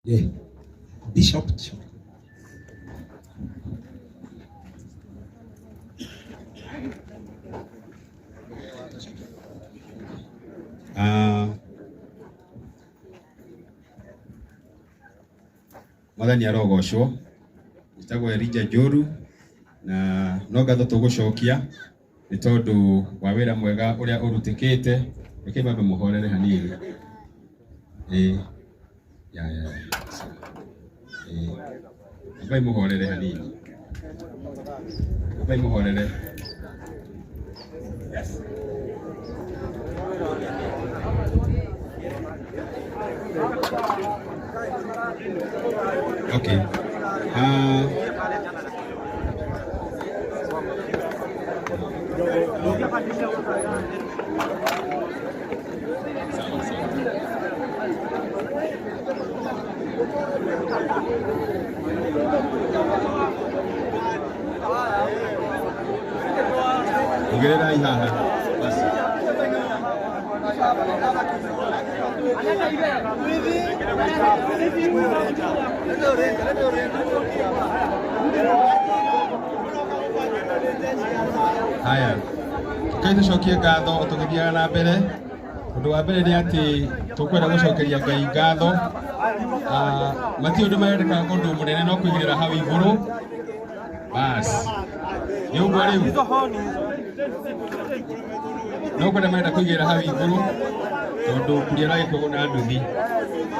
Yeah. Bishop. Ah, Mwathani arogocwo. Njĩtagwo Elijah Njoru na no ngatho tũgũcokia nĩ tondũ wa wĩra mwega ũrĩa ũrutĩkĩte. Reke mambe mũhorere hanini. Ĩĩ, ya ya ya. Ĩĩ, ambai mũhorere hanini. Ambai mũhorere. Yes. Okay. Ongererai haha. Basi. Haya, kai tũcokie ngatho o tũgĩthiaga na mbere. Ũndũ wa mbere nĩ atĩ tũkwenda gũcokeria Ngai ngatho. Ah, matirĩ ũndũ marendeka ũndũ mũnene no kũigĩrĩra hau igũrũ. Bas. Nĩ ũguo rĩu. No kwenda marenda kũigĩrĩra hau igũrũ tondũ kuria aragĩkuagwo na nduthi.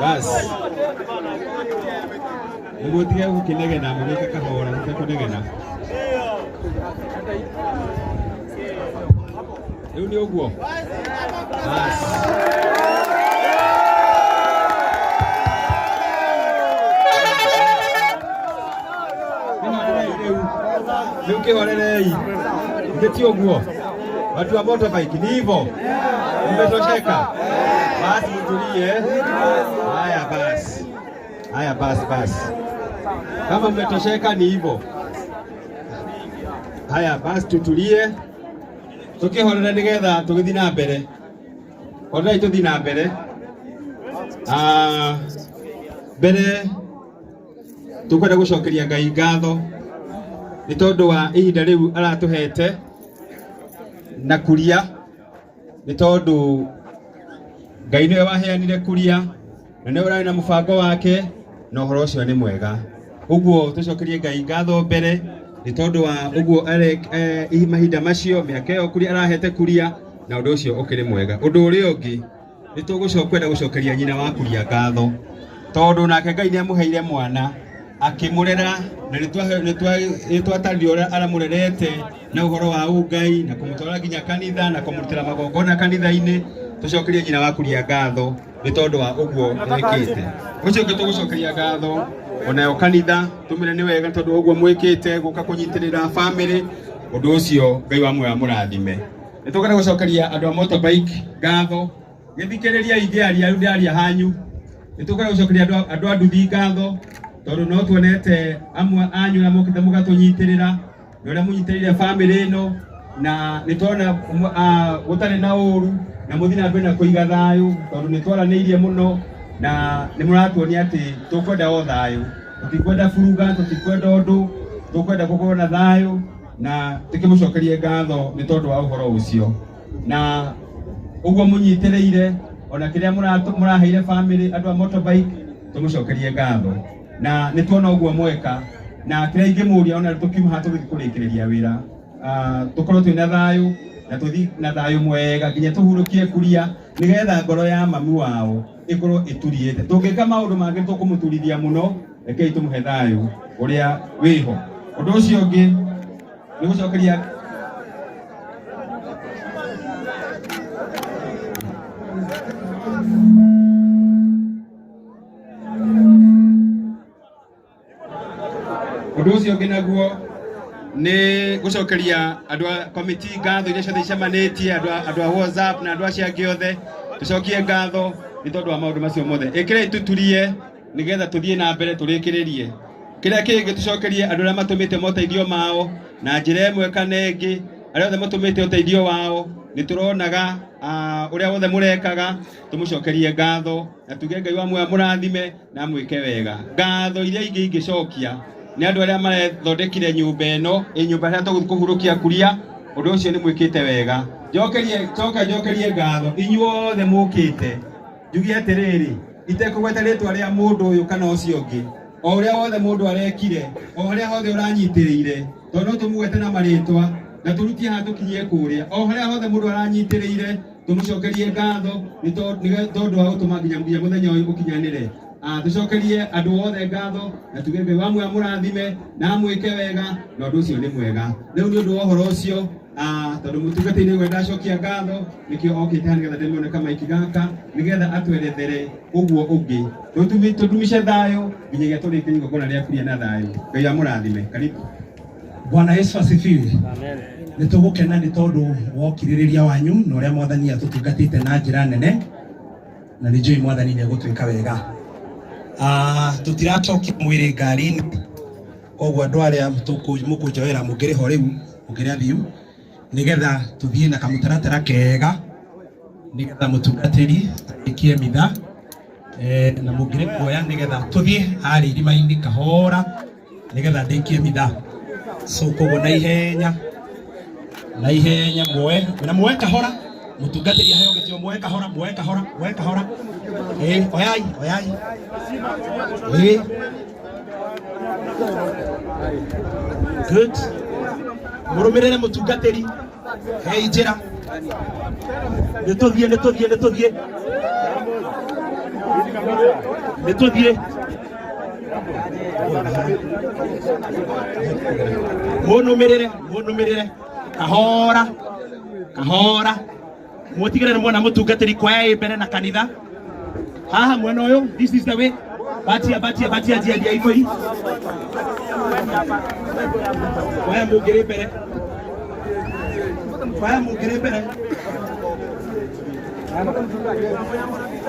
Bas. Nĩguo tige gũkĩnegena mũgĩke kahora mũtekũnegena. Rĩu nĩ ũguo. Bas. Rĩu kĩhorerei. Githĩ ti ũguo? Watu wa motorbike ni hivyo? Mmetosheka? Basi mtulie. Haya basi. Haya basi basi. Kama mmetosheka ni hivyo. Haya basi tutulie. Tukihorera nigetha tugithii na mbere. Horerai tuthii na mbere. Ah, mbere tukwenda gucokeria Ngai ngatho nĩ tondũ wa ihinda rĩu aratũhete na kuria nĩ tondũ Ngai nĩwe waheanire kuria na nĩwe ũrarĩ na mũbango wake na ũhoro ũcio nĩ mwega. Ũguo tũcokerie Ngai ngatho mbere nĩ tondũ wa ũguo mahinda macio mĩaka ĩyo kuria arahete kuria na ũndũ ũcio ũkĩrĩ mwega. Ũndũ ũrĩa ũngĩ nĩ tũkwenda gũcokeria nyina wa kuria ngatho tondũ nake Ngai nĩ amũheire mwana akĩmũrera na nĩ twatarire ũrĩa aramũrerete na ũhoro wa ũngai na kũmũtwara nginya kanitha na kũmũrutĩra magongona kanitha-inĩ. Tũcokerie nyina wa kuria ngatho nĩ tondũ wa ũguo ekĩte. Ũcio ũngĩ tũgũcokeria ngatho onayo kanitha tũmĩre nĩ wega tondũ wa ũguo mwĩkĩte gũka kũnyitĩrĩra bamĩrĩ. Ũndũ ũcio Ngai wa muoyo amũrathime. Nĩ tũkwenda gũcokeria andũ a motorbike ngatho. Gĩthikĩrĩria ingĩaria rĩu ndĩraria hanyu. Nĩ tũkwenda gũcokeria andũ a nduthi ngatho tondũ no tuonete amwe anyu arĩa mokĩte mũgatũnyitĩrĩra na ũrĩa mũnyitĩrĩire bamĩrĩ ĩno na nĩ tuona gũtarĩ na ũru na mũthiĩ na mbere na kũiga thayũ tondũ nĩ twaranĩirie mũno na nĩ mũratuonia atĩ tũkwenda o thayũ, tũtikwenda buruga, tũtikwenda ũndũ, tũkwenda gũkorwo na thayũ na tũkĩmũcokerie ngatho nĩ tondũ wa ũhoro ũcio na ũguo mũnyitĩrĩire ona kĩrĩa mũraheire bamĩrĩ andũ a motorbike tũmũcokerie ngatho na nĩ tuona ũguo mweka na kĩrĩa ingĩmũria ona tũkiuma haha tũgĩthiĩ kũrĩkĩrĩria wĩra tũkorwo twĩna thayũ na tũthiĩ na thayũ mwega nginya tũhurũkie kuria nĩgetha ngoro ya mami wao ĩkorwo ĩturiĩte. Tũngĩka maũndũ mangĩ tũkũmũturithia mũno, rekei tũmũhe thayũ ũrĩa wĩho. Ũndũ ũcio ũngĩ nĩ gũcokeria ũndũ ũcio ũngĩ naguo nĩ gũcokeria andũ a komiti ngatho iria ciothe icemanĩtie, andũ a WhatsApp na andũ acio angĩ othe, tũcokie ngatho nĩ tondũ wa maũndũ macio mothe. Ĩkĩrei tũturie nĩgetha tũthiĩ na mbere tũrĩkĩrĩrie. Kĩrĩa kĩngĩ tũcokerie andũ arĩa matũmĩte moteithio mao na njĩra ĩmwe kana ĩngĩ, arĩa othe matũmĩte ũteithio wao Nĩ tũronaga ũrĩa wothe mũrekaga, tũmũcokerie ngatho na tuge Ngai wa muoyo amũrathime na amwĩke wega. Ngatho iria ingĩ ingĩcokia nĩ andũ arĩa marethondekire nyũmba ĩno, ĩ nyũmba ĩrĩa tũgũthiĩ kũhurũkia kuria, ũndũ ũcio nĩ mwĩkĩte wega. Njokerie, njoke njokerie ngatho inyuothe mũkĩte, njuge atĩrĩrĩ, itekũgweta rĩtwa rĩa mũndũ ũyũ kana ũcio ũngĩ, o ũrĩa wothe mũndũ arekire, o harĩa hothe ũranyitĩrĩire, tondũ no tũmũgwete na marĩtwa na tũrutie haha tũkinyie kũrĩa, o harĩa hothe mũndũ aranyitĩrĩire tũmũcokerie ngatho nĩ tondũ wa gũtũma nginya mũthenya ũyũ ũkinyanĩre. Tũcokerie andũ othe ngatho na tuge Ngai wa muoyo amũrathime na amwĩke wega, na ũndũ ũcio nĩ mwega. Rĩu nĩ ũndũ wa ũhoro ũcio, tondũ mũtungatĩri nĩ ndacokia ngatho, nĩkĩo okĩte haha nĩgetha ndĩmuone kamaiki gaka, nĩgetha atwerethere ũguo ũngĩ, tũdumishe thayũ nginyagia tũrĩkie igongona rĩa kuria na thayũ. Ngai amũrathime. Karibu. Bwana Yesu asifiwe. Amen. Nĩ tũgũkena nĩ tondũ wa ũkirĩrĩria wanyu na ũrĩa mwathani atũtungatĩte na njĩra nene, na nĩ njũĩ mwathani nĩ egũtwĩka wega. Tũtiracokia mwĩrĩ ngari-inĩ, koguo andũ arĩa mũkũnjoera mũngĩrĩ ho rĩu, mũngĩrĩ athiu, nĩgetha tũthiĩ na kamũtaratara kega, nĩgetha mũtungatĩri arĩkie mitha, na mũngĩrĩ kuoya nĩgetha tũthiĩ harĩa irima-inĩ kahora, nĩgetha ndĩkie mitha. So koguo na ihenya, na ihenya muoe, na muoe kahora, mũtungatĩri aheo gĩtĩo, muoe kahora, muoe kahora, muoe kahora. Oyai, oyai. Good. Mũrũmĩrĩre mũtungatĩri, hei njĩra. Nĩ tũthiĩ, nĩ tũthiĩ, nĩ tũthiĩ. Nĩ tũthiĩ. Mũnũmĩrĩre, mũnũmĩrĩre. Kahora, kahora. Mũtigĩrĩre nĩ mwona mũtungatĩri kwaya ĩ mbere na kanitha. Haha mwena ũyũ, this is the way. Batia, batia, batia, njia, njia iboi. Kwaya mũngĩrĩ mbere. Kwaya mũngĩrĩ mbere.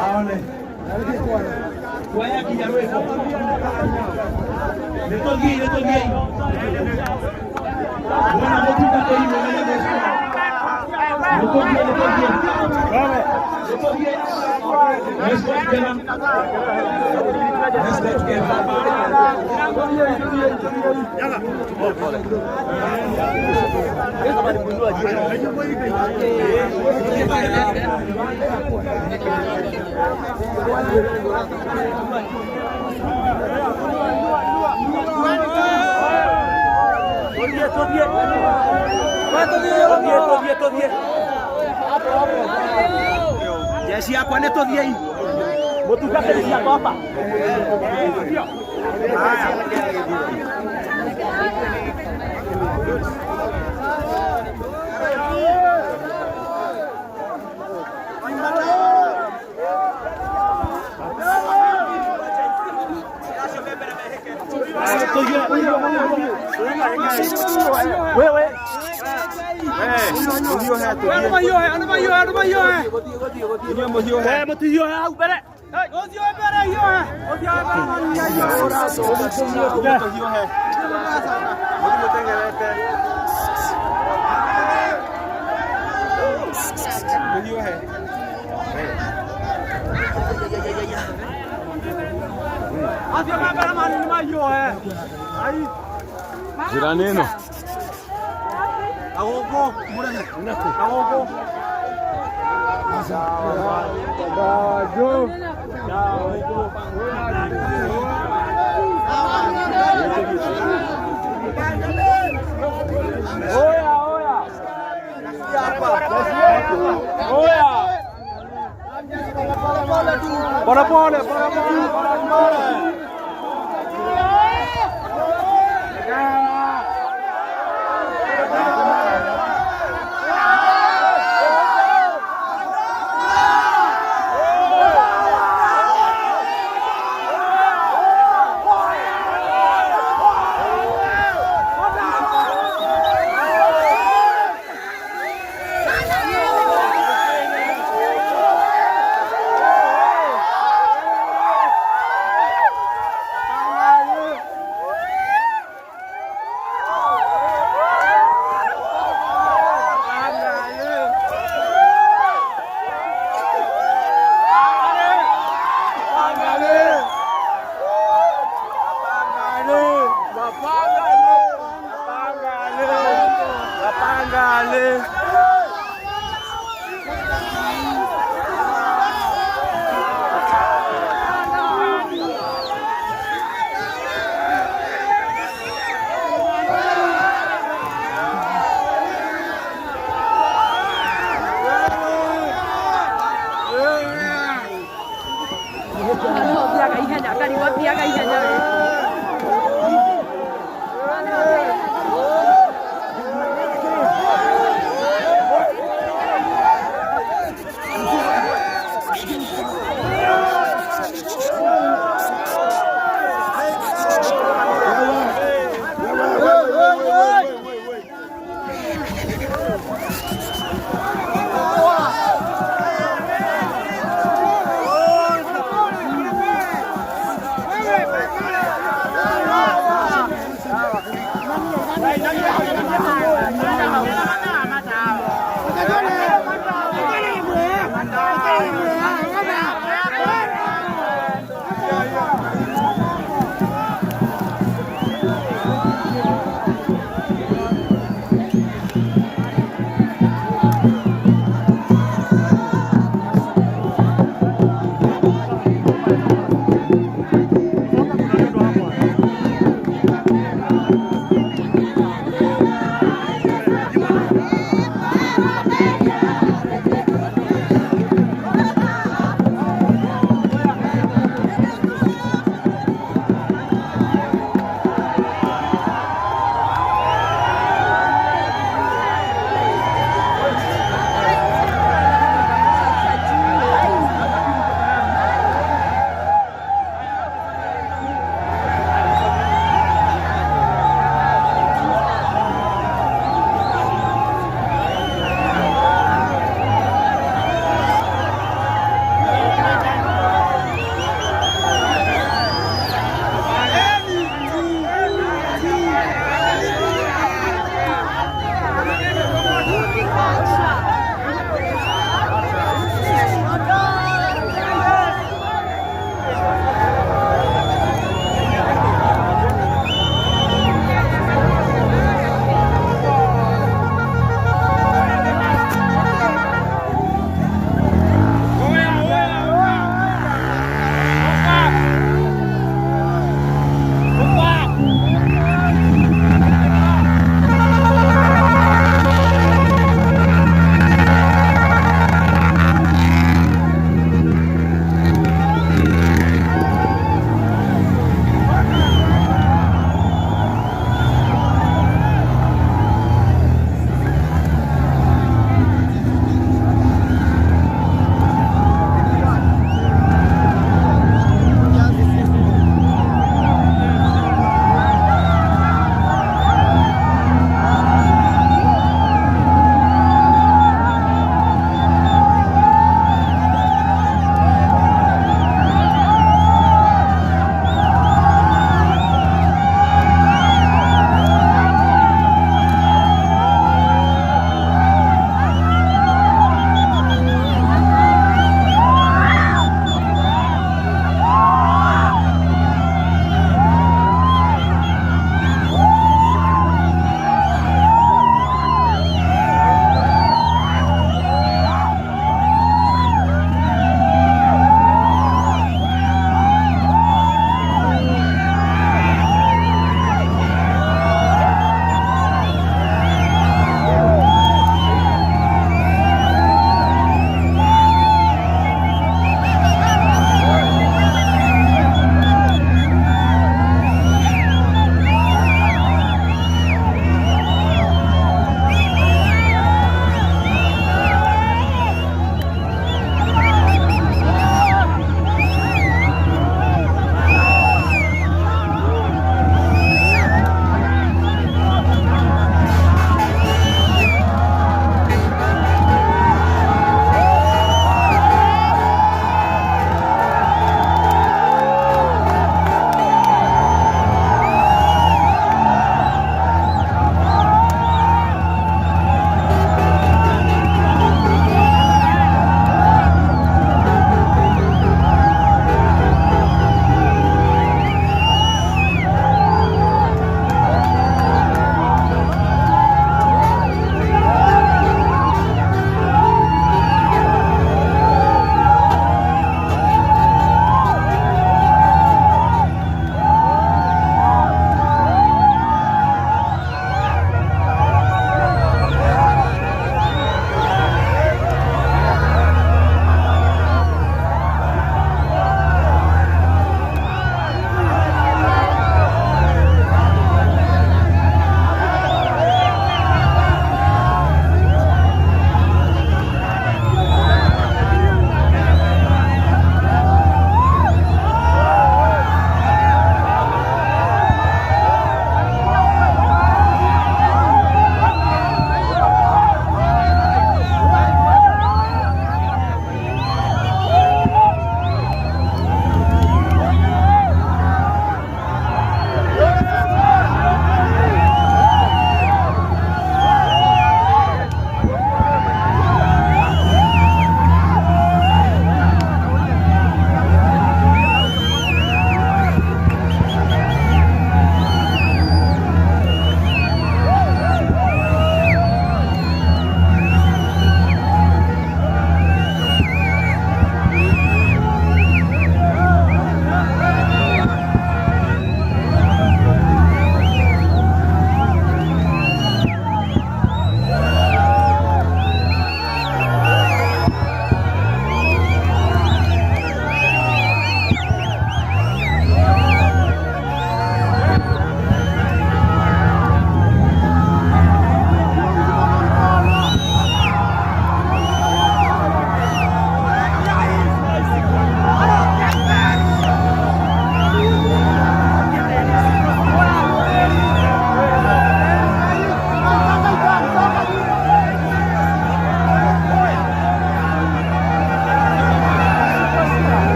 Aone. Kwaya kinya rwĩmbo. Nĩ tũthiĩ, nĩ tũthiĩ. Mwena mũtungatĩri mũmenye mwĩcũra. Nĩ tũthiĩ, nĩ tũthiĩ. Nĩ tũthiĩ. Let's go together. Let's go together. Jeshi yakwa nĩ tũthiĩi. Mũtungatĩri ciakwa hapa. Wewe. Mũtihiũhe hau mbere. Njĩra nĩ ĩno. Pole pole, pole pole, pole pole. Thiaga ihenya karigwo thiaga ihenya we.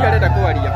Ũcio arenda kwaria.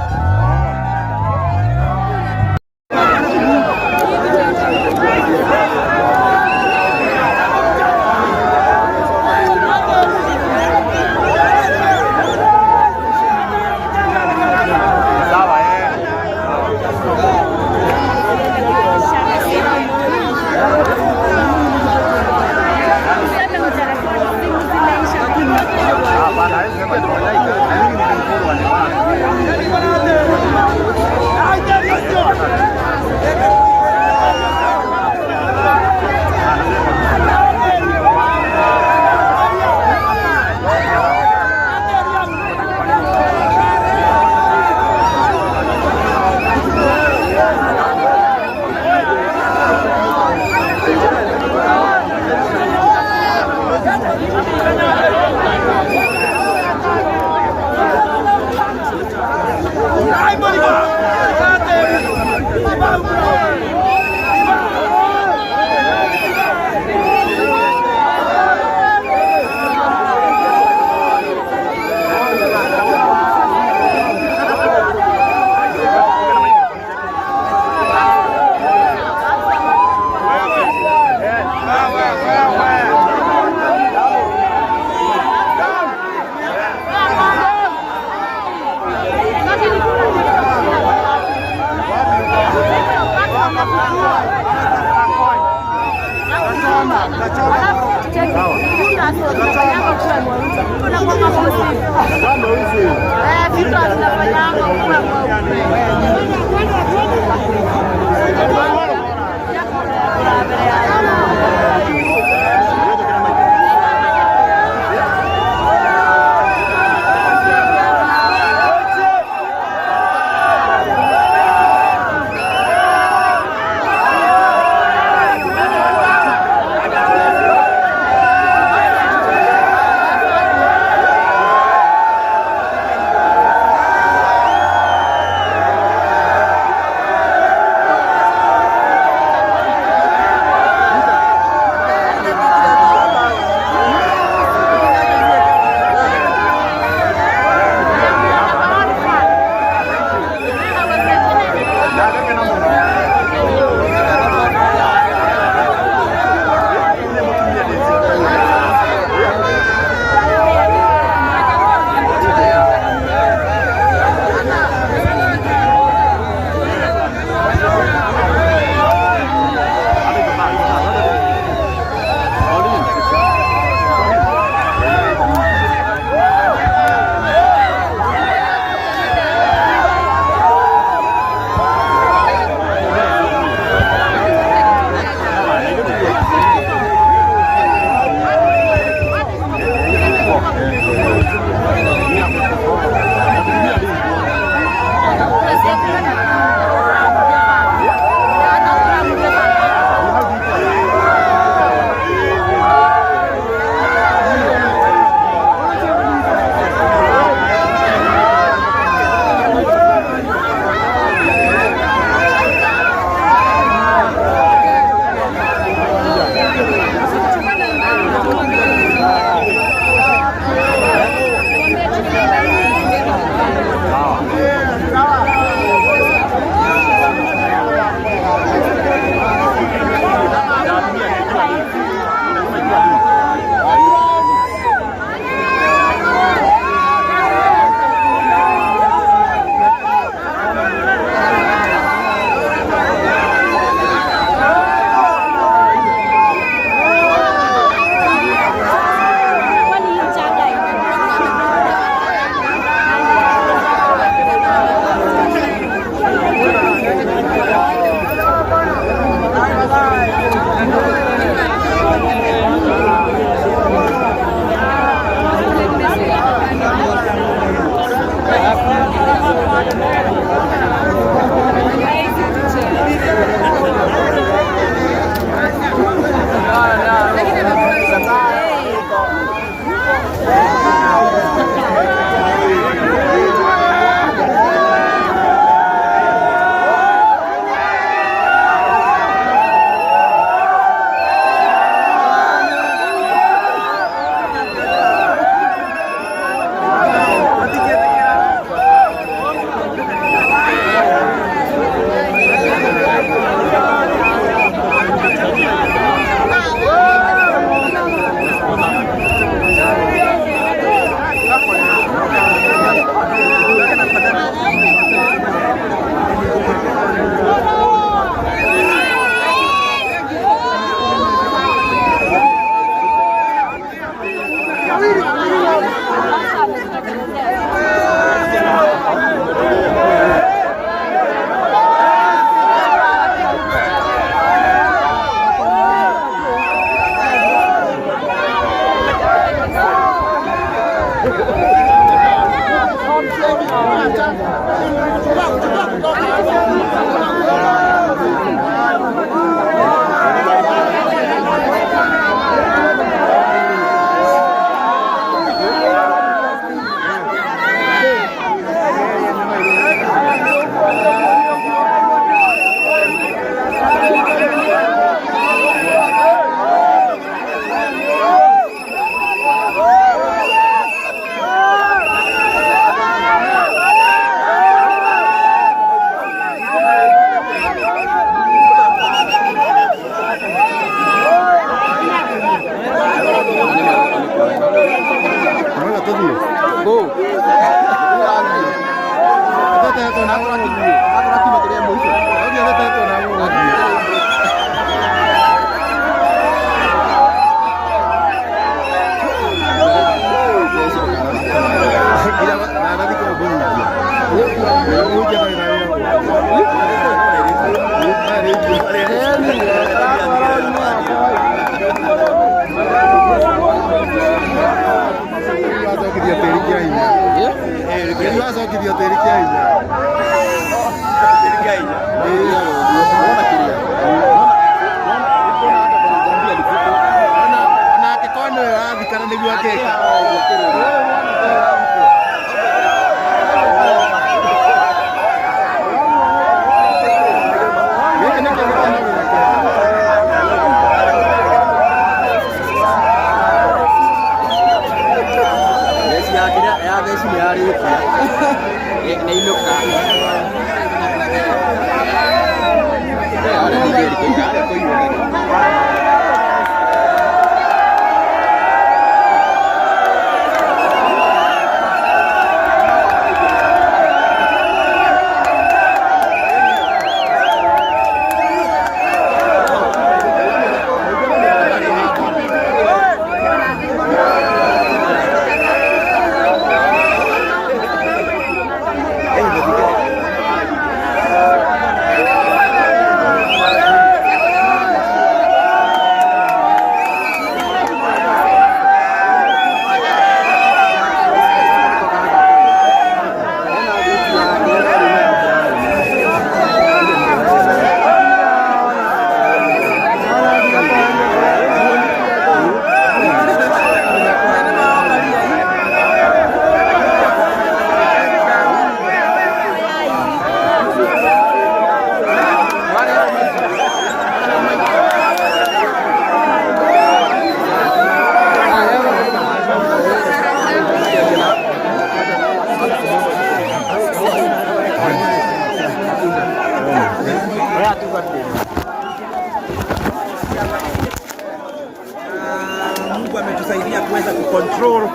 Mungu ametusaidia kuweza kucontrol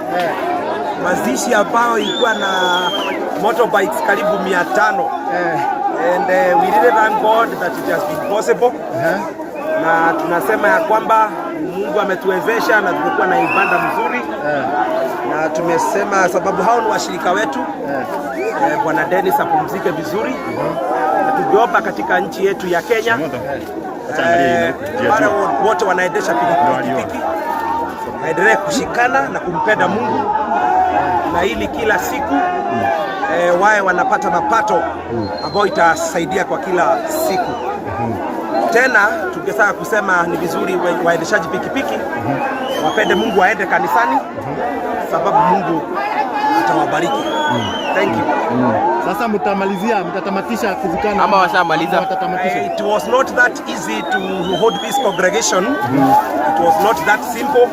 mazishi ambayo ilikuwa na motorbikes karibu 500. And we really thank God that it has been possible. Na tunasema ya kwamba Mungu ametuwezesha na tumekuwa na ibada mzuri. Na tumesema sababu hao ni washirika wetu. Bwana Dennis apumzike vizuri. Na tukiomba katika nchi yetu ya Kenya, wale wote wanaendesha pikipiki waendelee kushikana na kumpenda Mungu, na ili kila siku wawe wanapata mapato ambayo itasaidia kwa kila siku. Tena tungetaka kusema ni vizuri waendeshaji pikipiki wapende Mungu, waende kanisani sababu Mungu atawabariki. Thank you. Sasa mtamalizia, mtatamatisha kuzikana ama washamaliza? Watatamatisha. It was not that easy to hold this congregation. It was not that simple.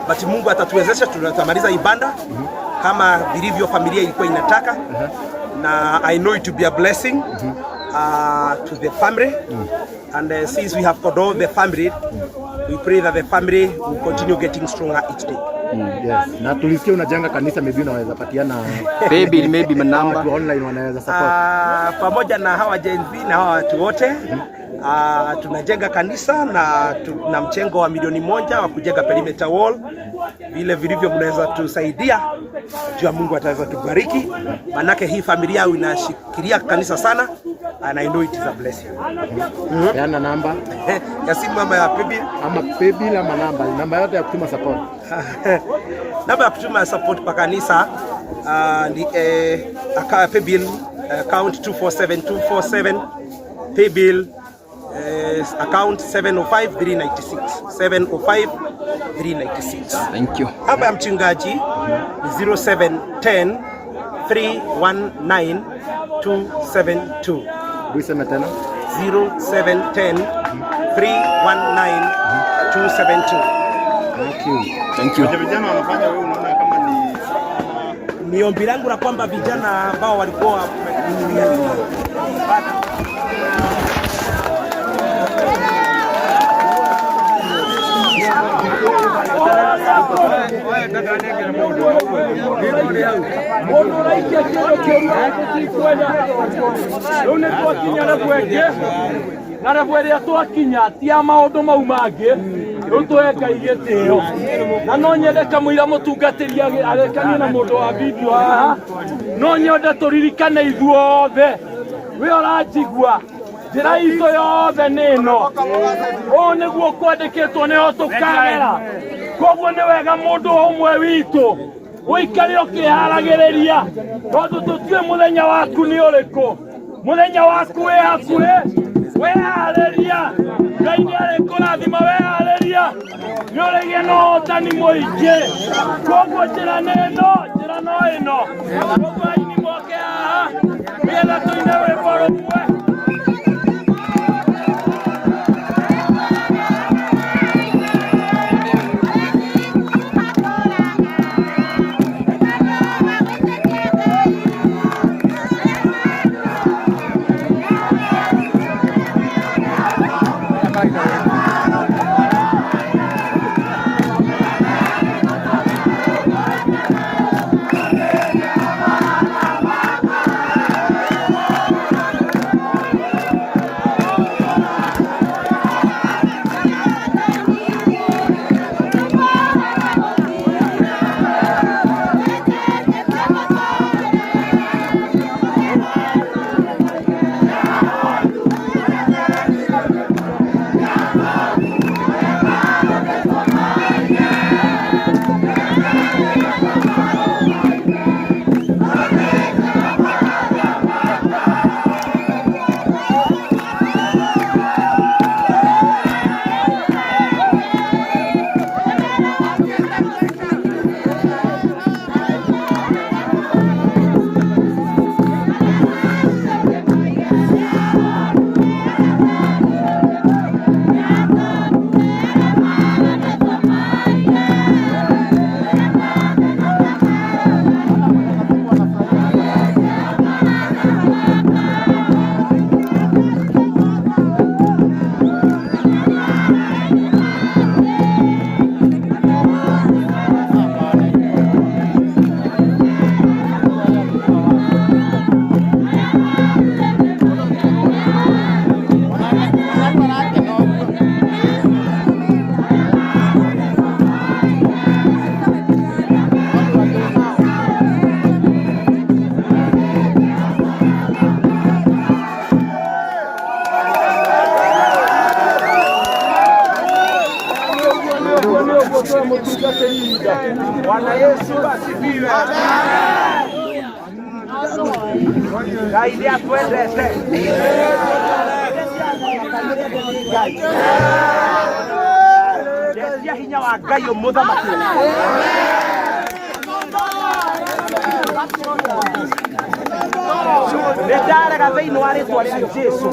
But Mungu atatuwezesha, tutamaliza ibada kama vilivyo familia ilikuwa inataka. Na I know it to be a blessing to the family. And since we have condoled the family, we pray that the family will continue getting stronger each day. Yes. Na tulisikia unajenga kanisa, maybe unaweza patiana Maybe namba watu online wanaweza support. Pamoja na hawa Gen Z na hawa watu wote, tunajenga kanisa na mchengo wa 1 milioni wa kujenga perimeter wall Vile vilivyo mnaweza tusaidia, jua Mungu ataweza tubariki, manake hii familia inashikilia kanisa sana, and I know it is a blessing. Peana namba Ya simu ama ya paybill? Ama paybill ama namba, namba yote ya kutuma support. Namba ya kutuma support kwa kanisa ni paybill account 247247, paybill account 705396, 705396. Thank you. Namba ya mchungaji ni 0710 319 272. Uiseme tena. 0710 319 272. Thank you. Thank you. Vijana wanafanya, wewe unaona kama ni Ni ombi langu la kwamba vijana ambao walikuwa wamehudhuria ibada. Mũndũ ũraikia kĩndũ kĩũru tũtikwenda. Rĩu nĩ twakinya level ĩngĩ, na level ĩrĩa twakinya ti ya maũndũ mau mangĩ. Rĩu tũhe Ngai gĩtĩo, na no nyende kamũira mũtungatĩri arekanie na mũndũ wa video haha, no nyende tũririkane ithuothe, we ũranjigua, njĩra itũ yothe nĩ ĩno. Ũũ nĩguo kwandĩkĩtwo, nĩho tũkagera. Koguo nĩ wega mũndũ ũmwe witũ ũikare ũkĩharagĩrĩria, tondũ tũtiũĩ mũthenya waku nĩ ũrĩkũ. Mũthenya waku wĩ hakuhĩ, wĩharĩria. Ngai nĩ arĩkũrathima weharĩria, nĩ ũrĩgĩa na ũhotani mũingĩ. Koguo njĩra nĩ ĩno, njĩra no ĩno. Koguo aini moke haha nĩgetha tũine rwĩmbo rũmwe. Bwana Yesu asifiwe. Ngai nĩ atwendete. Ngai. Ndetia hinya wa Ngai ũmũthamaki. Nĩ ndarega thĩinĩ wa rĩtwa rĩa Jesu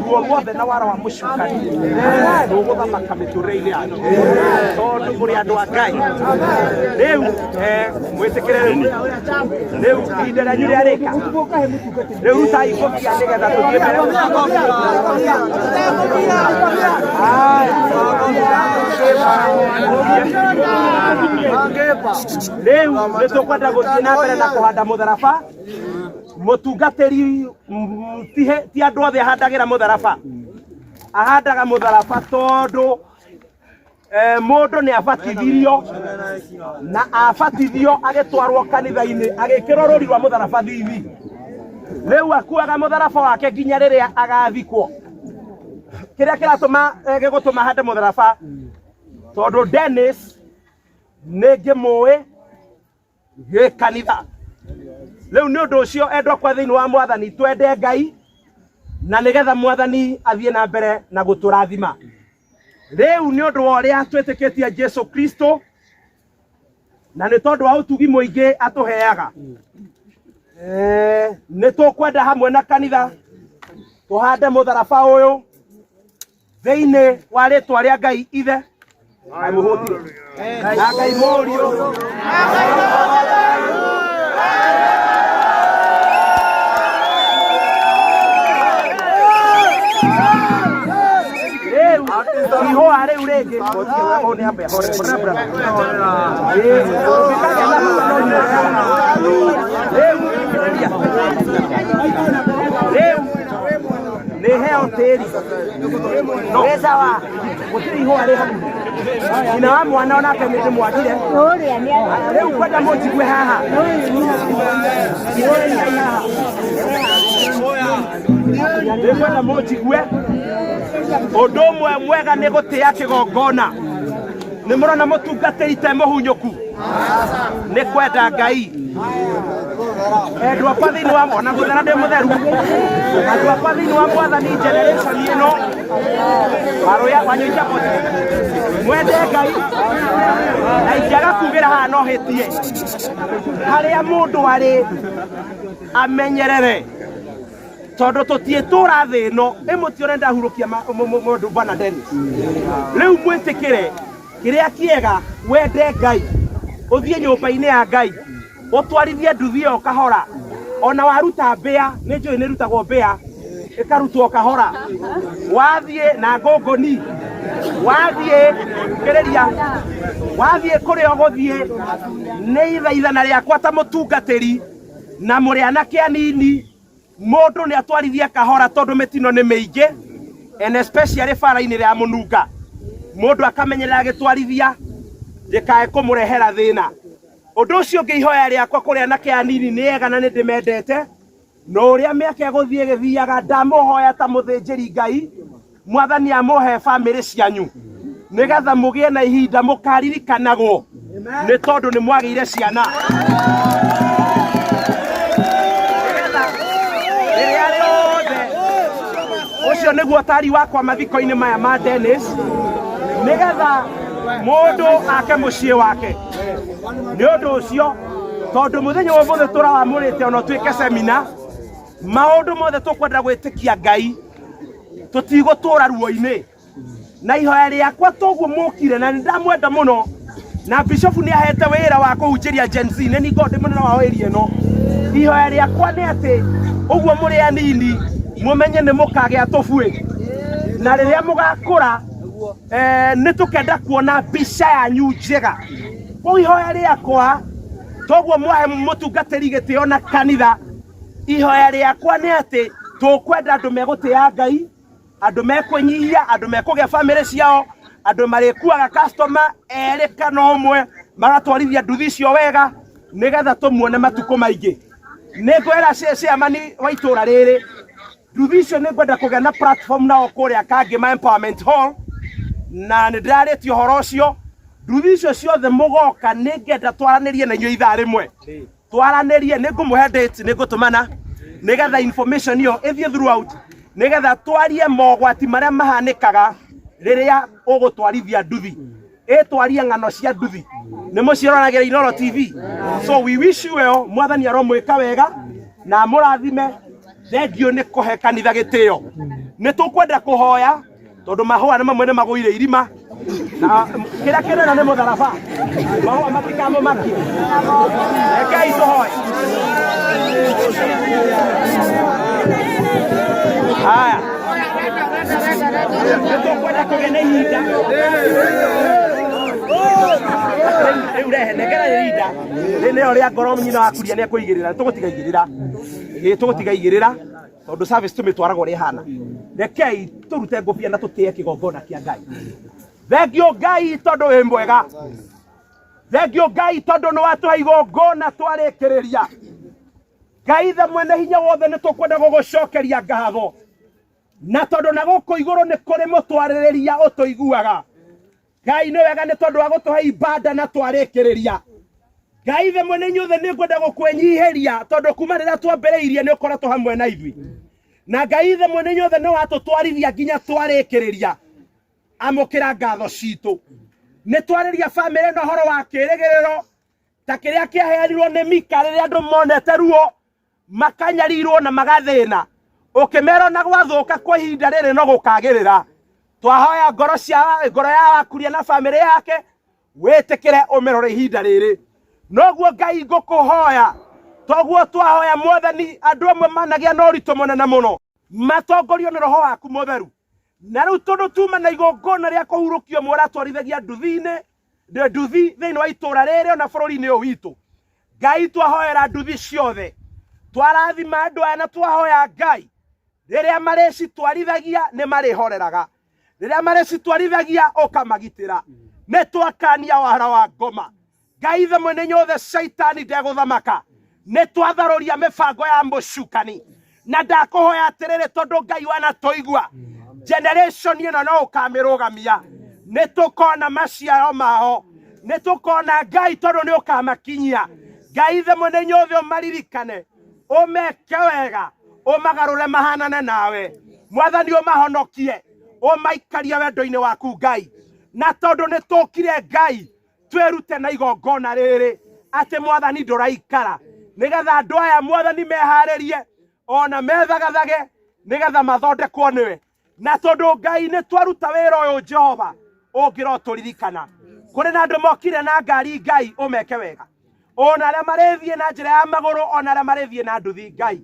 ruo ruothe na wara wa mũcukani rũgũthamaka mĩtũrĩre-inĩ yanyu, tondũ mũrĩ andũ a Ngai. Rĩu mwĩtĩkĩre rĩu ihinda rĩanyu rĩarĩka. Rĩu rutai ngũbia nĩgetha tũthiĩ mbere. Rĩu nĩ tũkwenda gũthiĩ na mbere na kũhanda mũtharaba. Mũtungatĩri ti andũ othe ahandagĩra mũtharaba, ahandaga mũtharaba tondũ Mũndũ nĩ abatithirio na abatithio agĩtwarwo kanitha-inĩ agĩkĩrwo rũri rwa mũtharaba thithi. Rĩu akuaga mũtharaba wake nginya rĩrĩa agathikwo. Kĩrĩa kĩratũma gĩgũtũma hande mũtharaba tondũ Dennis nĩ ngĩmũĩ gĩ kanitha. Rĩu nĩ ũndũ ũcio endwa kwa thĩinĩ wa mwathani twende Ngai na nĩgetha mwathani athiĩ na mbere na gũtũrathima. Rĩu nĩ ũndũ wa ũrĩa twĩtĩkĩtie Jesu Kristo na nĩ tondũ wa ũtugi mũingĩ atũheaga, nĩ tũkwenda hamwe na kanitha tũhande mũtharaba ũyũ thĩinĩ wa rĩtwa rĩa Ngai Ithe amũhũtire na Ngai Mũriũ rĩu ihũa rĩu rĩngĩ. Ũũ nĩ ambe hore hore brother. Ũngĩkagĩa na bata no rĩu rĩu nĩ heo tĩri no sawa gũtirĩ ihũa rĩ hau nyina wa mwana onake nĩ ndĩmwagire. Rĩu kwenda mũnjigue haha. Nĩngwenda mũnjigue ũndũ ũmwe mwega nĩ gũtĩa kĩgongona. Nĩ mũrona mũtungatĩri te mũhunyũku nĩ kwenda Ngai. Endwa akwa thĩinĩ wa ona gũthera ndĩ mũtheru, andũ akwa thĩinĩ wa mwathani, generation ĩno warũya wanyũikia koti mwende Ngai na ingĩaga kugĩra haha no hĩtie harĩa mũndũ arĩ amenyerere tondũ tũtiĩtũra thĩ ĩno ĩmũtione ndahurũkia mũndũ bwana Dennis. Rĩu mwĩtĩkĩre kĩrĩa kĩega, wende Ngai, ũthiĩ nyũmba-inĩ ya Ngai, ũtwarithie nduthi ĩyo kahora. Ona waruta mbĩa, nĩ njũĩ nĩ ĩrutagwo mbĩa, ĩkarutwo kahora, wathiĩ na ngũngũni, wathiĩ kĩrĩria, wathiĩ kũrĩa ũgũthiĩ. Nĩ ithaithana rĩakwa ta mũtungatĩri na mũrĩ anake anini, mũndũ nĩ atwarithie kahora tondũ mĩtino nĩ mĩingĩ, and especially bara-inĩ rĩa mũnunga. Mũndũ akamenyerera agĩtwarithia ndĩkae kũmũrehera thĩna. Ũndũ ũcio ũngĩ, ihoya rĩakwa kũrĩ anake anini nĩ ega na nĩ ndĩmendete, no ũrĩa mĩaka ĩgũthiĩ ĩgĩthiaga, ndamũhoya ta mũthĩnjĩri Ngai, mwathani amũhe bamĩrĩ cianyu nĩgetha mũgĩe na ihinda mũkaririkanagwo nĩ tondũ nĩ mwagĩire ciana, nĩgetha rĩrĩa rĩothe ũcio nĩguo tari wakwa mathiko-inĩ maya ma Dennis, nĩgetha mũndũ ake mũciĩ wake. Nĩ ũndũ ũcio, tondũ mũthenya wa ũmũthĩ tũrawamũrĩte ona ũtuĩke semina, maũndũ mothe tũkwenda gwĩtĩkia Ngai tũtigũtũra ruo-inĩ. Na ihoya rĩakwa toguo mũkire na nĩndamwenda mũno na bishofu nĩ ahete wĩra wa kũhunjĩria Gen Z, nĩ ningoo ndĩ mũnene wao area ĩno. Ihoya rĩakwa nĩ atĩ ũguo mũrĩ anini mũmenye nĩ mũkagĩa tũbuĩ, na rĩrĩa mũgakũra nĩ tũkenda kuona mbica yanyu njega. Kũu ihoya rĩakwa toguo mwahe mũtungatĩri gĩtĩo na kanitha, ihoya rĩakwa nĩ atĩ tũkwenda andũ megũtĩa Ngai, andũ mekwĩnyihia, andũ mekũgĩa bamĩrĩ ciao, andũ marĩkuaga customer erĩ kana ũmwe, magatwarithia nduthi icio wega nĩgetha tũmuone matukũ maingĩ. Nĩ ngwĩra chairman wa itũra rĩrĩ, nduthi icio nĩ ngwenda kũgĩa na platform nao kũrĩa Kangĩma Empowerment Hall, na nĩ ndĩrarĩtie ũhoro ũcio. Nduthi icio ciothe mũgoka, nĩ ngenda twaranĩrie na inyuĩ ithaa rĩmwe, twaranĩrie. Nĩ ngũmũhe date, nĩ ngũtũmana nĩgetha information ĩyo ĩthiĩ throughout, nĩgetha twarie mogwati marĩa mahanĩkaga rĩrĩa ũgũtwarithia nduthi, ĩtwarie ng'ano cia nduthi nĩ mũciĩroragĩra Inooro TV. So we wish you well. Mwathani aromwĩka wega na amũrathime. Thengiũ nĩ kũhe kanitha gĩtĩo. Nĩ tũkwenda kũhoya tondũ mahũa nĩ mamwe nĩ magũire irima na kĩrĩa kĩnene nĩ mũtharaba, mahũa matikamũmakie. Rekei tũhoe. Haya, nĩ tũkwenda kũgĩa na ihinda rĩu. Rehe nengera ihinda rĩ nĩyo rĩa ngoro. Nyina wakuria nĩ ekũigĩrĩra. Tũgũtiga igĩrĩra, ĩ tũgũtiga igĩrĩra tondũ service tũmĩtwaraga ũrĩa ĩhana. Rekei tũrute ngũbia na tũtĩe kĩgongona kĩa Ngai. Thengio Ngai tondu wi mwega. Thengio Ngai tondu ni watuhe igongona twarikiriria. Ngai the mwene hinya wothe ni tukwenda gugucokeria ngatho. Na tondu na guku iguru ni kuri mutwaririria utuiguaga. Ngai ni wega ni tondu wa gutuhe ibada na twarikiriria. Ngai the mwene inyuothe ni ngwenda gukwenyihiria tondu kuma riria twambiriirie ni ukoretwo hamwe na ithui. Na Ngai the mwene inyuothe ni watutwarithia nginya twarikiriria. Amukira ngatho citu. Ni twariria family no horo wa kirigiriro ta kiria kiaheanirwo ni Mika riria andu monete ruo makanyarirwo na magathina ukimera na gwathuka kwa ihinda riri no gukagirira. Twahoya ngoro cia ngoro ya wakuria na family yake witikire umirore ihinda riri. Noguo Ngai ngukuhoya toguo twahoya Mwathani andu amwe managia na uritu munene muno matongorio ni roho waku mutheru. Na riu tondu tuma na igongona ria kuhurukio mwaratwarithagia nduthi-ini nduthi thiini wa itura riri ona bururi-ini uyu witu. Ngai twahoera nduthi ciothe twarathima andu aya na twahoya Ngai riria maricitwarithagia ni marihoreraga, riria maricitwarithagia ukamagitira. Ni twakania wara wa ngoma. Ngai the mwene nyothe shaitani ndeguthamaka. Ni twatharuria mibango ya mucukani na ndakuhoya atiriri tondu Ngai wanatuigua generation ino no ukamirugamia. Ni tukona maciaro mao, ni tukona Ngai tondu ni ukamakinyia. Ngai the mwene nyothe umaririkane, umeke wega, umagarure mahanane nawe. Mwathani umahonokie, umaikarie wendo-ini waku Ngai. Na tondu ni tukire Ngai twirute na igongona riri ati Mwathani nduraikara, nigetha andu aya Mwathani meharirie ona methagathage nigetha mathondekwo niwe. Na tondu Ngai ni twaruta wira uyu Jehova ungiroturirikana. Kuri na andu mokire na ngari Ngai umeke wega, ona aria marithie na njira ya maguru, ona aria marithie na nduthi Ngai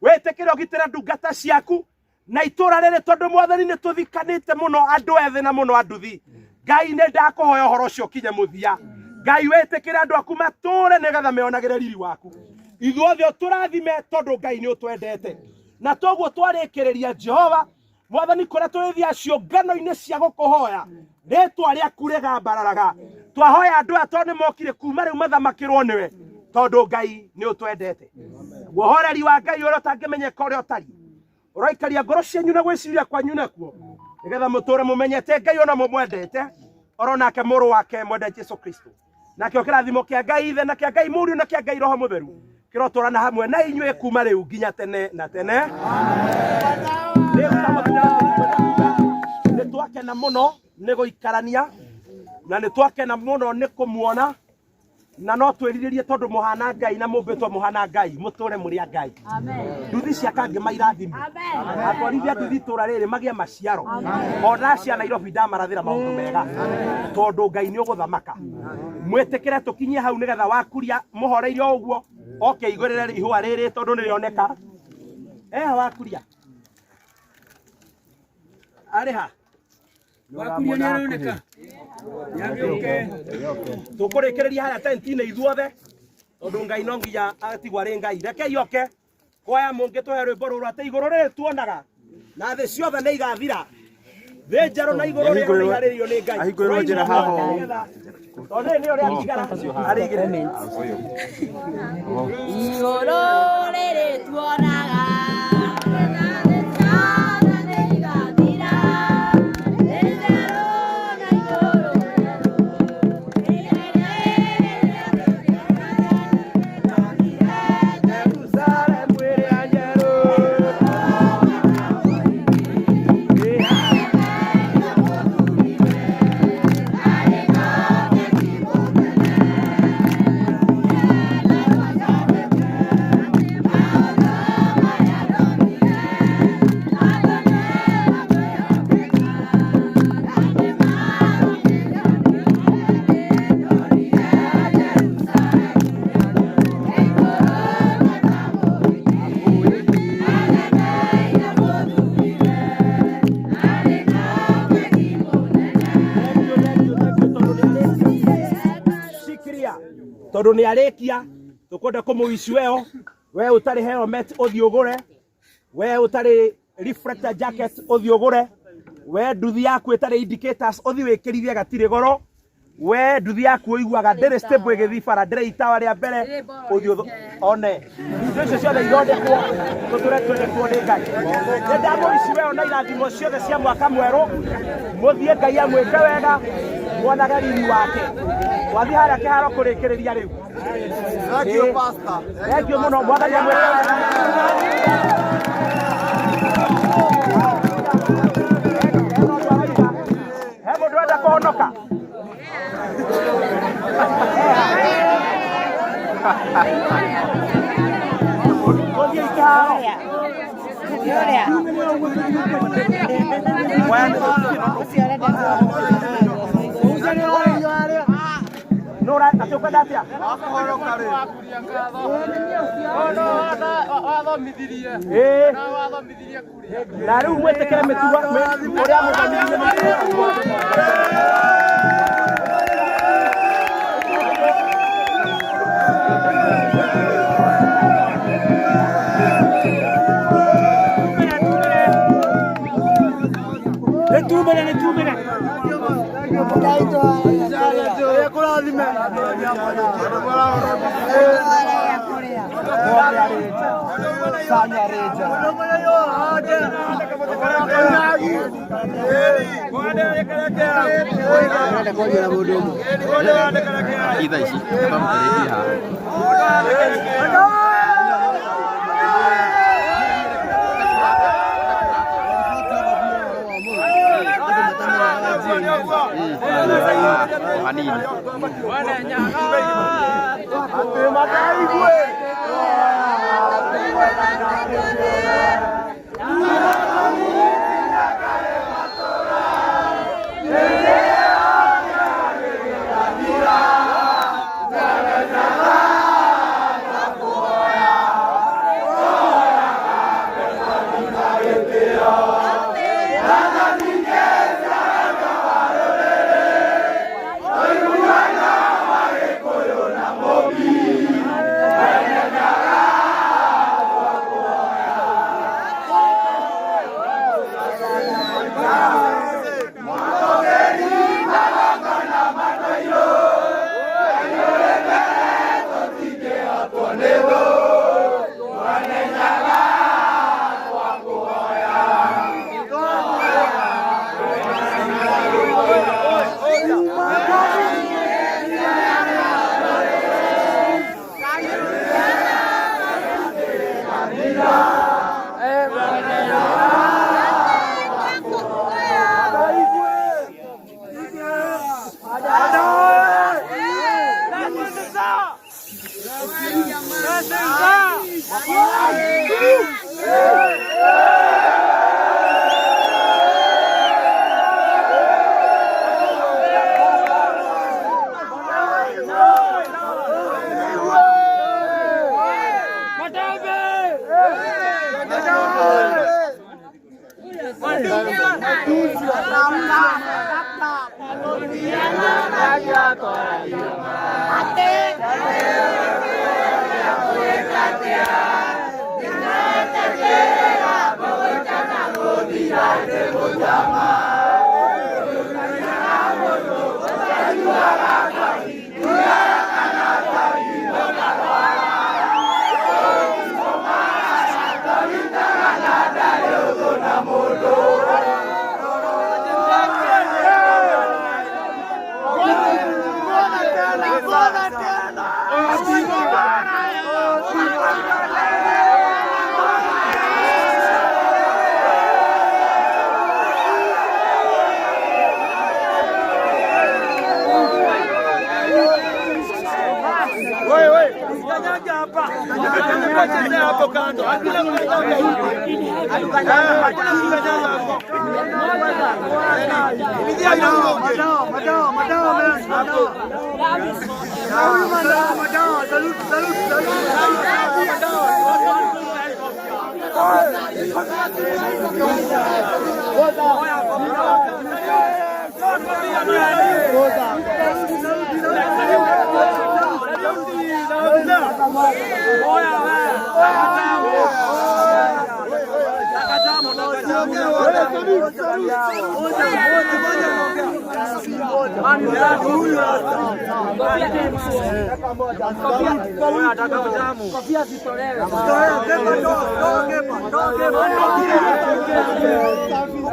witikire ugitire ndungata ciaku na itura riri tondu Mwathani ni tuthikanite muno andu ethe na muno anduthi. Ngai ni ndakuhoya uhoro ucio ukinye muthia. Ngai witikire andu aku mature nigetha meonagire riri waku. Ithuothe uturathime tondu Ngai ni utwendete. Na toguo twarikiriria Jehova Mwathani kuria twithia ciungano-ini cia gukuhoya ritwa riaku rigambararaga. Twahoya andu aya tondu ni mokire kuma riu mathamakirwo niwe tondu Ngai ni utwendete. Uhoreri wa Ngai uria utangimenyeka uria utari uroikaria ngoro cianyu na gwiciria kwanyu nakuo nigetha muture mumenyete Ngai ona mumwendete oro nake muru wake mwende Jesu Kristo. Nakio kirathimo kia Ngai ithe na kia Ngai Mũriũ na kia Ngai Roho Mũtheru kiroturana hamwe na inyuĩ kuma riu nginya tene na tene. Nĩ twakena mũno nĩ gũikarania na nĩ twakena mũno nĩ kũmuona na no twĩrirĩrie tondu mũhana Ngai na mũmbĩtwo mũhana Ngai mũtũre mũrĩ a Ngai. Nduthi cia Kangema irathimwo. Atwarithia nduthi itũra rĩrĩ magĩe maciaro. Ona cia Nairobi ndamarathĩra maũndũ mega tondu Ngai nĩ ũgũthamaka. Mwĩtĩkĩre tũkinyie hau nĩgetha wakuria mũhoreire o ũguo oke igũrĩre ihũa rĩrĩ tondu nĩrĩoneka. Eha wakuria arĩ ha? Wakuria nĩaroneka. Nĩagĩũke. Tũkũrĩkĩrĩria harĩa tenti-inĩ ithuothe tondu Ngai no nginya atigwo arĩ Ngai. Rekei oke kwaya mũngĩtũhe rwĩmbo rũrũ atĩ igũrũ rĩrĩ tuonaga na thĩ ciothe nĩ igathira. Thĩ njerũ na igũrũ rĩerũ nĩ iharĩrĩirio nĩ Ngai. Ahingũrĩrwo njĩra haha ũũ. Tondũ rĩrĩ nĩrĩo rĩatigara arĩigĩrĩre. Igũrũ rĩrĩ tuonaga na thĩ ciothe nĩ igathira. Thĩ njerũ na igũrũ rĩerũ Jerusalemu ĩrĩa njerũ. Tondu ni arikia tukwenda kumuwici weo we utari helmet uthii ugure, we utari reflector jacket uthii ugure, We nduthi yaku ĩtarĩ indicators ũthi wĩkĩrithie gatirĩ goro. We nduthi yaku ũiguaga ndĩrĩ stable ĩgĩthiĩ bara, ndĩrĩ itawa rĩa mbere, ũthiĩ one. Indo icio ciothe ithondekwo tũtũre twendetwo nĩ Ngai. Nĩ ndamũici we ona irathimo ciothe cia mwaka mwerũ, mũthiĩ Ngai amwĩke wega, muonage riri wake. Twathiĩ harĩa kĩharo kũrĩkĩrĩria rĩu. Thank you, Pastor. Thank you mũno, Mwathani amwĩke wega. He mũndũ ũrenda kũhonoka? Tũthiĩ kĩharo. Nora, atĩ ũkwenda atĩa? Ĩĩ. Na rĩu mwĩtĩkĩre mĩtugo ũrĩa mũthomithirie mĩtugo. Nĩtumĩre, nĩtumĩre. Itha ici ndamũtarĩtie haha. O hanini.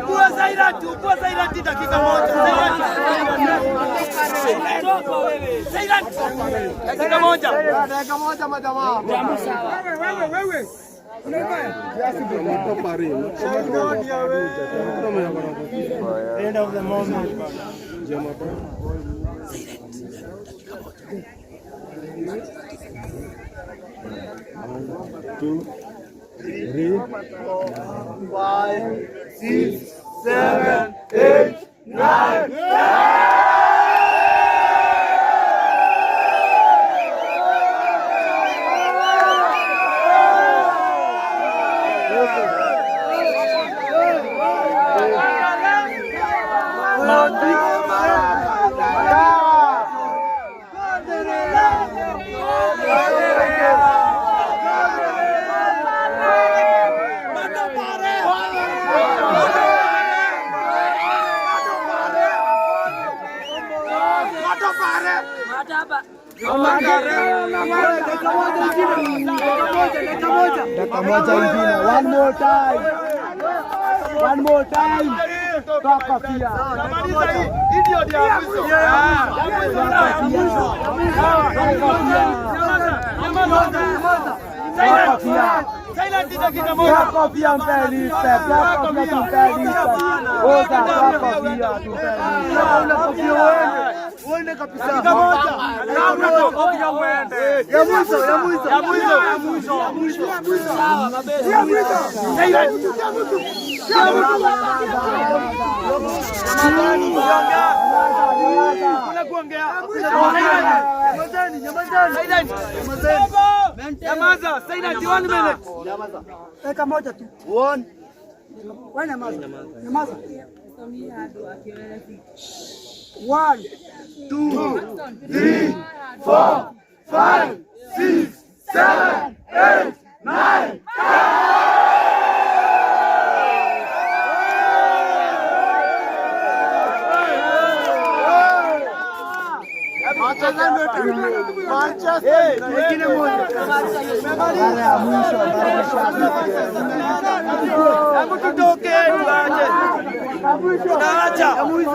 Ukua silent dakika moja. Silent. Dakika moja. Dakika moja majamaa. Wewe wewe. End of the moment. 1, 2, 3, 5, 6, 7, 8, 9, 10. Dakika moja ingine. One more time. One more time. Toa kofia. Toa kofia mpeliste. Toa kofia tumpeliste. Oza, toa kofia tumpeliste. Uende kabisa. Dakika moja. Kofia uende. Ya mwisho, ya mwisho. Ya mwisho. Ya mwisho. Ya mwisho. Ya mwisho. Ya mwisho. Ya mwisho. Kuongea. Nyamazeni, nyamazeni. Nyamazeni. Nyamaza, silent 1 minute. Nyamaza. Dakika moja tu. One. Wewe nyamaza. Nyamaza. 1, 2, 3, 4, 5, 6, 7, 8, 9, 10. Hebu tutoke tuache. Tunaacha. Ya mwisho.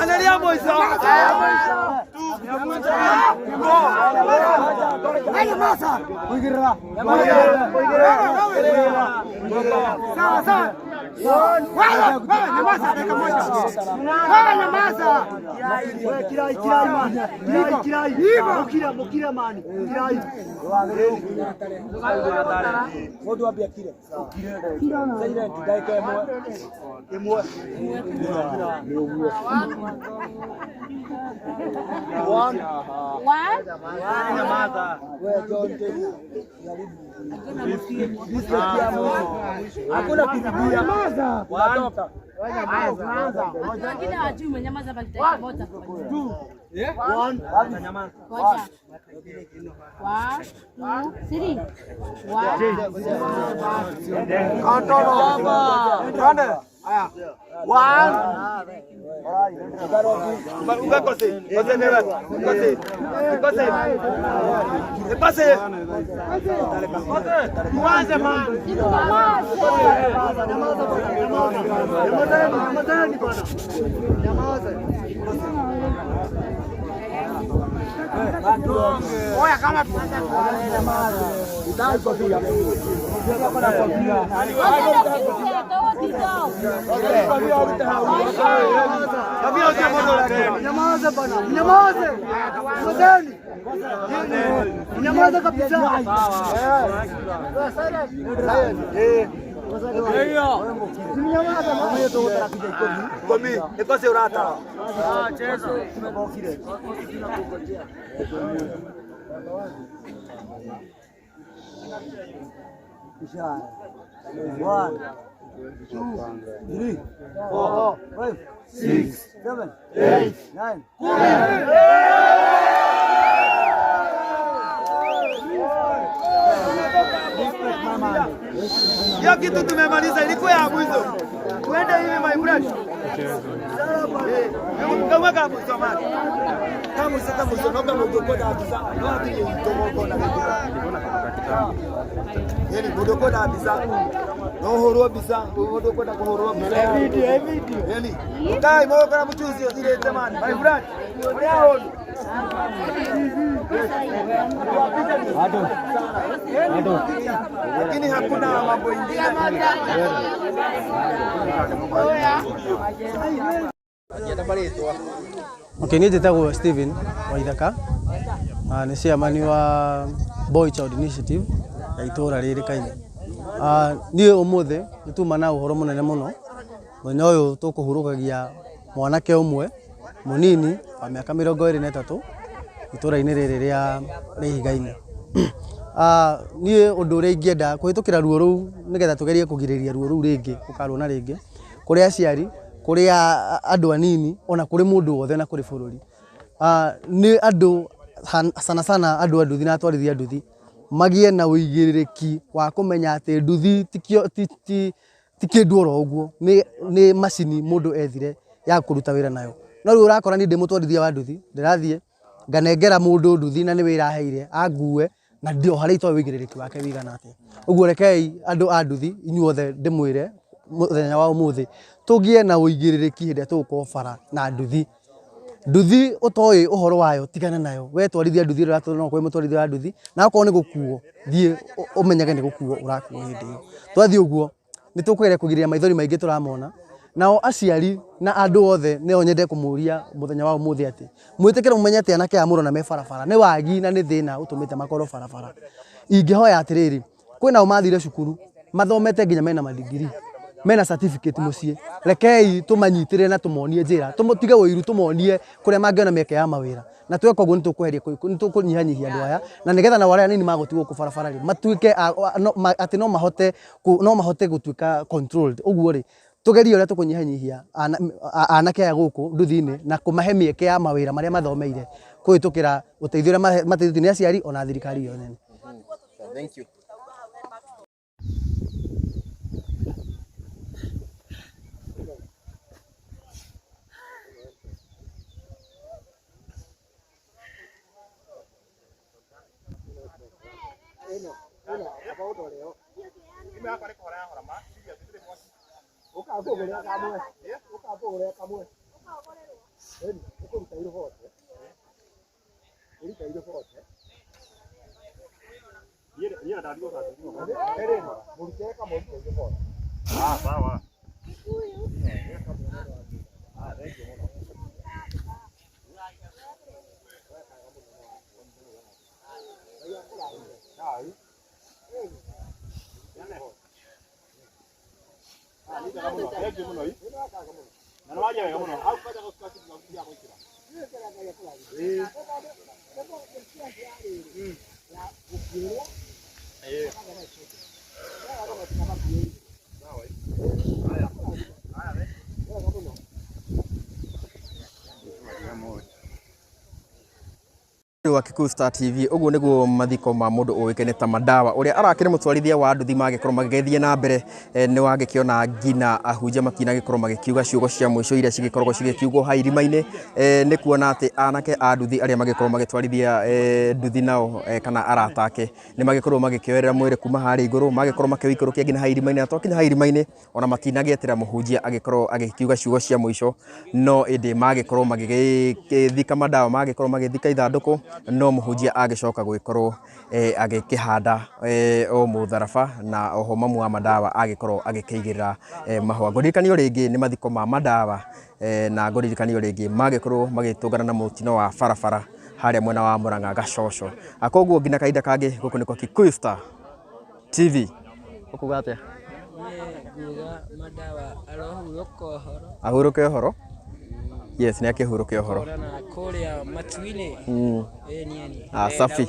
Angalia mwisho. Sawa sawa. Wewe nyamaza dakika moja. Wewe nyamaza. Wewe kirai kirai man. Kirai kirai. Mukira mukira man. Kirai. Mundu ambia kire. Silent dakika ĩmwe. Ĩmwe. One. One. Wewe John Kenya. Hakuna kurudia. Unatoka. Wengine hawajui umenyamaza bali dakika moja. One. Ngoja. 1, 2, 3. 1. Twende. Haya. One. Ukakose. Kose newe. Kose. Kose. Kose. Tuanze man. Nyamaza bwana. Nyamazeni, nyamazeni bwana. Nyamaza. Oya kama tuanze Mnyamaze bana, mnyamaze. Nyamazeni. Mnyamaze kabisa. Ikose urata. One, two, three, four, five, six, seven, eight, nine. Hiyo kitu tumemaliza, ilikuwa ya mwisho. Tuende hivi my friend. Kama kama msoma. Kama sasa msoma kama mdokoda kabisa. No ati mdokoda kabisa. Yeni mdokoda kabisa. No horwa bisa, mdokoda ko horwa bisa. Video video. Yeni. Kai mo kana mchuzi zile tamani. My friend. Lakini hakuna mambo ingine. Okay, niĩ njĩtagwo Steven Waithaka, nĩ chairman wa Boy Child Initiative ya itũra rĩrĩ Kaine. Niĩ ũmũthĩ nĩ tuma na ũhoro mũnene mũno, mũthenya ũyũ tũkũhurũkagia mwanake ũmwe mũnini wa mĩaka 23 itũra-inĩ rĩrĩ rĩa Ihiga-inĩ. Niĩ ũndũ ũrĩa ingĩenda kũhĩtũkĩra ruo rũu nĩgetha tũgerie kũgirĩrĩria ruo rũu rĩngĩ gũkaruona rĩngĩ, kũrĩ aciari, kũrĩ andũ anini ona kũrĩ mũndũ wothe na kũrĩ bũrũri. Nĩ andũ sana sana andũ a nduthi na atwarithia a nduthi magĩe na ũigĩrĩrĩki wa kũmenya atĩ nduthi ti kĩndũ oro ũguo, nĩ macini mũndũ ethire ya kũruta wĩra nayo. No rĩu ũrakora niĩ ndĩ mũtwarithia wa nduthi, ndĩrathiĩ nganengera mũndũ nduthi na nĩ wĩra aheire angue na ndio harĩa itoĩ ũigĩrĩrĩki wake wĩigana atĩa. Ũguo rekei andũ a nduthi inyuothe ndĩmwĩre mũthenya wa ũmũthĩ tũgĩe na ũigĩrĩrĩki hĩndĩ ĩrĩa tũgũkorwo bara na nduthi. Nduthi ũtoĩ ũhoro wayo tigana nayo, we twarithia nduthi ĩrĩa no kwĩ mũtwarithia wa nduthi, na okorwo nĩ gũkuo thiĩ ũmenyage nĩ gũkuo ũrakuo hĩndĩ ĩyo. Twathiĩ ũguo nĩ tũkũgeria kũgirĩrĩria maithori maingĩ tũramona. Nao aciari na andũ othe nĩo nyende kũmũria mũthenya wa ũmũthĩ atĩ mwĩtĩkĩre mũmenye atĩ anake aya mũrona me barabara nĩ wagi na nĩ thĩna ũtũmĩte makorwo barabara. Ingĩhoya atĩrĩrĩ, kwĩnao mathire cukuru mathomete nginya mena madigiri, mena certificate mũciĩ, rekei tũmanyitĩrĩre na tũmonie njĩra, tũtige ũiru, tũmonie kũrĩa mangĩona mĩeke ya mawĩra. Na tweka ũguo nĩ tũkũnyihanyihia andũ aya, na nĩgetha nao arĩa anini magũtigwo gũkũ barabara rĩ matuĩke atĩ no mahote gũtuĩka controlled. Ũguo rĩ tũgerie ũrĩa tũkũnyihanyihia anake aya gũkũ nduthi-inĩ na kũmahe mĩeke ya mawĩra marĩa mathomeire kũhĩtũkĩra ũteithio ũrĩa mateithĩtio nĩ aciari ona thirikari yo nene. Thank you. Wa Kikuyu Star TV uguo niguo mathiko ma mundu uikene ta Madawa uria arakire mutwarithia wa nduthi magikorwo magigithie na mbere ni wagikiona ngina ahunjia matinagikorwo magikiuga ciugo cia mwico iria cigikoragwo cigikiugwo ha irima-ini ni kuona ati anake a nduthi aria magikorwo magitwarithia nduthi nao kana arata ake ni magikorwo magikioerera mwiri kuma haria iguru magikorwo makiuikũrũkia nginya ha irima-inĩ na twakinya ha irima-inĩ ona matinagĩetera mũhunjia agĩkorwo agĩkiuga ciugo cia mũico no ĩndĩ magĩkorwo magĩthika Madawa magĩkorwo magĩthika ithandũkũ No mũhunjia agĩcoka gũgĩkorwo agĩkĩhanda o mũtharaba, na oho mamu wa Madawa agĩkorwo agĩkĩigĩrĩra mahũa. Ngũririkanio rĩngĩ nĩ mathiko ma Madawa, na ngũririkanio rĩngĩ magĩkorwo magĩtũngana na mũtino wa barabara harĩa mwena wa Murang'a Gacoco. Koguo nginya kahinda kangĩ, gũkũ nĩko Kikuyu Star TV. Ũkuga atĩa? Nguga Madawa arohurũka ũhoro. Ahurũke ũhoro. Yes, nĩ akĩhurũke ũhoro. Na kũrĩa matu-inĩ. Ĩĩ niĩ. Ah, safi.